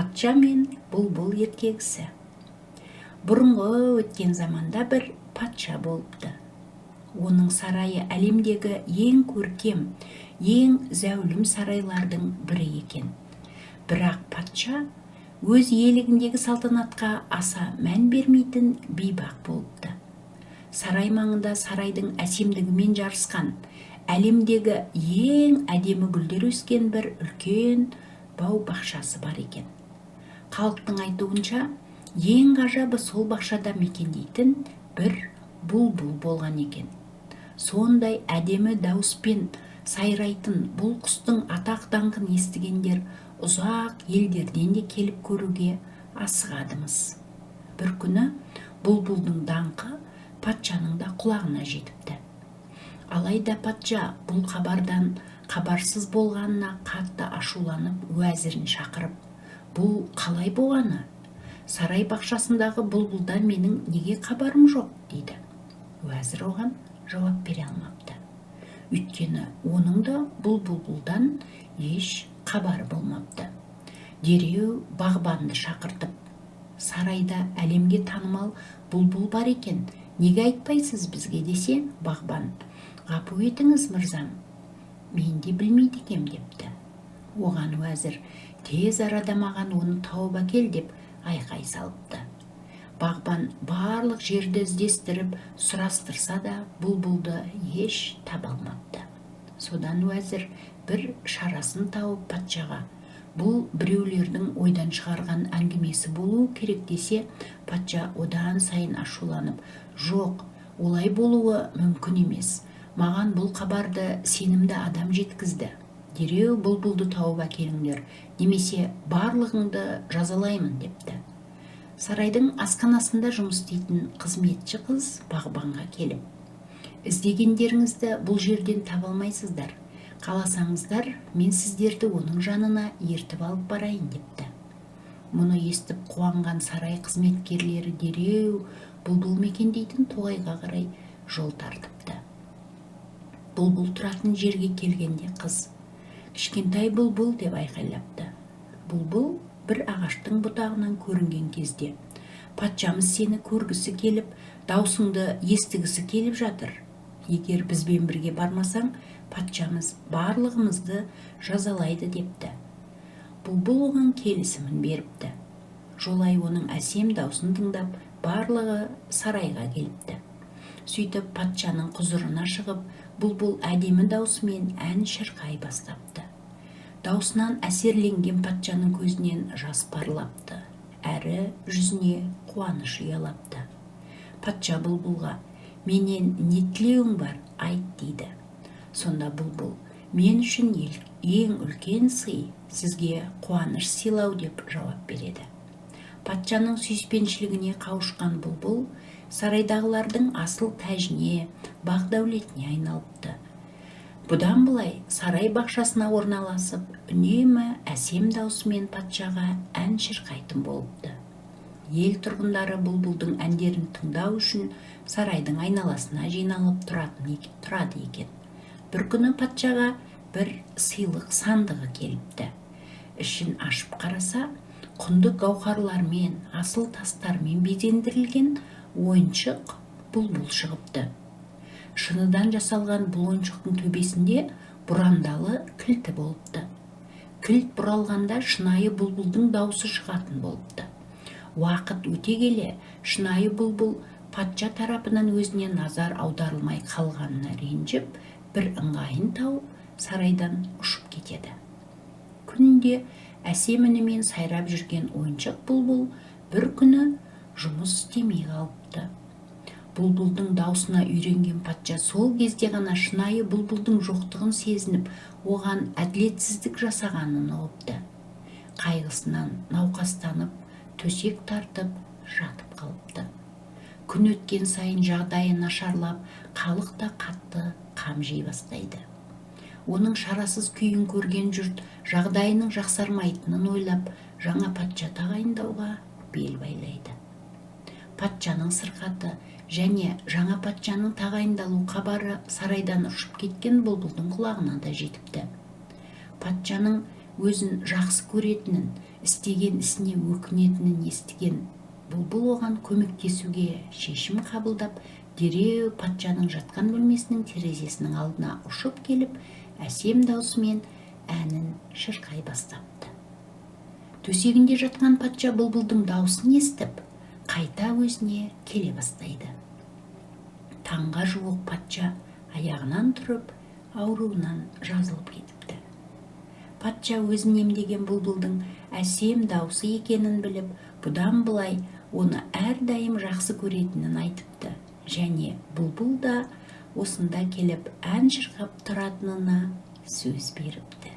Патша мен бұлбұл ертегісі. Бұрынғы өткен заманда бір патша болыпты. Оның сарайы әлемдегі ең көркем, ең зәулім сарайлардың бірі екен. Бірақ патша өз иелігіндегі салтанатқа аса мән бермейтін бейбақ болыпты. Сарай маңында сарайдың әсемдігімен жарысқан, әлемдегі ең әдемі гүлдер өскен бір үлкен бау-бақшасы бар екен. Халықтың айтуынша, ең ғажабы сол бақшада мекендейтін бір бұлбұл болған екен. Сондай әдемі дауыспен сайрайтын бұл құстың атақ-даңқын естігендер ұзақ елдерден де келіп көруге асығады-мыс. Бір күні бұлбұлдың даңқы патшаның да құлағына жетіпті. Алайда патша бұл хабардан хабарсыз болғанына қатты ашуланып, уәзірін шақырып: «Бұл қалай болғаны? Сарай бақшасындағы бұлбұлдан менің неге хабарым жоқ?» – дейді. Уәзір оған жауап бере алмапты. Өйткені оның да бұл бұлбұлдан еш хабары болмапты. Дереу бағбанды шақыртып: «Сарайда әлемге танымал бұлбұл бар екен, неге айтпайсыз бізге?» – десе, бағбан: «Ғапу етіңіз, мырзам, мен де білмейді екем», – депті. Оған уәзір: «Тез арада маған оны тауып әкел», – деп айқай салыпты. Бағбан барлық жерді іздестіріп сұрастырса да, бұлбұлды еш таба алмапты. Содан уәзір бір шарасын тауып, патшаға: «Бұл біреулердің ойдан шығарған әңгімесі болуы керек», – десе, патша одан сайын ашуланып: «Жоқ, олай болуы мүмкін емес. Маған бұл хабарды сенімді адам жеткізді. Дереу бұлбұлды тауып әкеліңдер немесе барлығыңды жазалаймын», – депті. Сарайдың асханасында жұмыс істейтін қызметші қыз бағбанға келіп: «Іздегендеріңізді бұл жерден таба алмайсыздар. Қаласаңыздар, мен сіздерді оның жанына ертіп алып барайын», – депті. Мұны естіп қуанған сарай қызметкерлері дереу бұлбұл мекендейтін тоғайға қарай жол тартыпты. Бұлбұл тұратын жерге келгенде қыз: «Кішкентай бұлбұл!» – деп айқайлапты. Бұлбұл бір ағаштың бұтағынан көрінген кезде: «Патшамыз сені көргісі келіп, даусыңды естігісі келіп жатыр. Егер бізбен бірге бармасаң, патшамыз барлығымызды жазалайды», – депті. Бұлбұл оған келісімін беріпті. Жолай оның әсем даусын тыңдап, барлығы сарайға келіпті. Сөйтіп патшаның құзырына шығып, бұлбұл әдемі даусымен ән шырқай бастапты. Даусынан әсерленген патшаның көзінен жас парлапты, әрі жүзіне қуаныш ұялапты. Патша бұлбұлға: «Менен не тілеуің бар, айт», – дейді. Сонда бұлбұл: «Мен үшін ең үлкен сый – сізге қуаныш сыйлау», – деп жауап береді. Патшаның сүйіспеншілігіне қауышқан бұлбұл сарайдағылардың асыл тәжіне, бақ дәулетіне айналыпты. Бұдан былай сарай бақшасына орналасып, үнемі әсем даусымен патшаға ән шырқайтын болыпты. Ел тұрғындары бұлбұлдың әндерін тыңдау үшін сарайдың айналасына жиналып тұрады екен. Бір күні патшаға бір сыйлық сандығы келіпті. Ішін ашып қараса, құнды гауһарлармен, асыл тастармен безендірілген ойыншық бұлбұл шығыпты. Шыныдан жасалған бұл ойыншықтың төбесінде бұрандалы кілті болыпты. Кілт бұралғанда шынайы бұлбұлдың даусы шығатын болыпты. Уақыт өте келе шынайы бұлбұл патша тарапынан өзіне назар аударылмай қалғанына ренжіп, бір ыңғайын тауып, сарайдан ұшып кетеді. Күнде әсем үнімен сайрап жүрген ойыншық бұлбұл бір күні жұмыс істемей қалыпты. Бұлбұлдың даусына үйренген патша сол кезде ғана шынайы бұлбұлдың жоқтығын сезініп, оған әділетсіздік жасағанын ұғыпты. Қайғысынан науқастанып, төсек тартып жатып қалыпты. Күн өткен сайын жағдайы нашарлап, халық та қатты қам жей бастайды. Оның шарасыз күйін көрген жұрт жағдайының жақсармайтынын ойлап, жаңа патша тағайындауға бел байлайды. Патшаның сырқаты және жаңа патшаның тағайындалу хабары сарайдан ұшып кеткен бұлбұлдың құлағына да жетіпті. Патшаның өзін жақсы көретінін Істеген ісіне өкінетінін естіген бұлбұл оған көмектесуге шешім қабылдап, дереу патшаның жатқан бөлмесінің терезесінің алдына ұшып келіп, әсем даусымен әнін шырқай бастапты. Төсегінде жатқан патша бұлбұлдың даусын естіп, қайта өзіне келе бастайды. Таңға жуық патша аяғынан тұрып, ауруынан жазылып кетіпті. Патша өзін емдеген бұлбұлдың әсем даусы екенін біліп, бұдан былай оны әрдайым жақсы көретінін айтыпты және бұлбұл да осында келіп ән шырқап тұратынына сөз беріпті.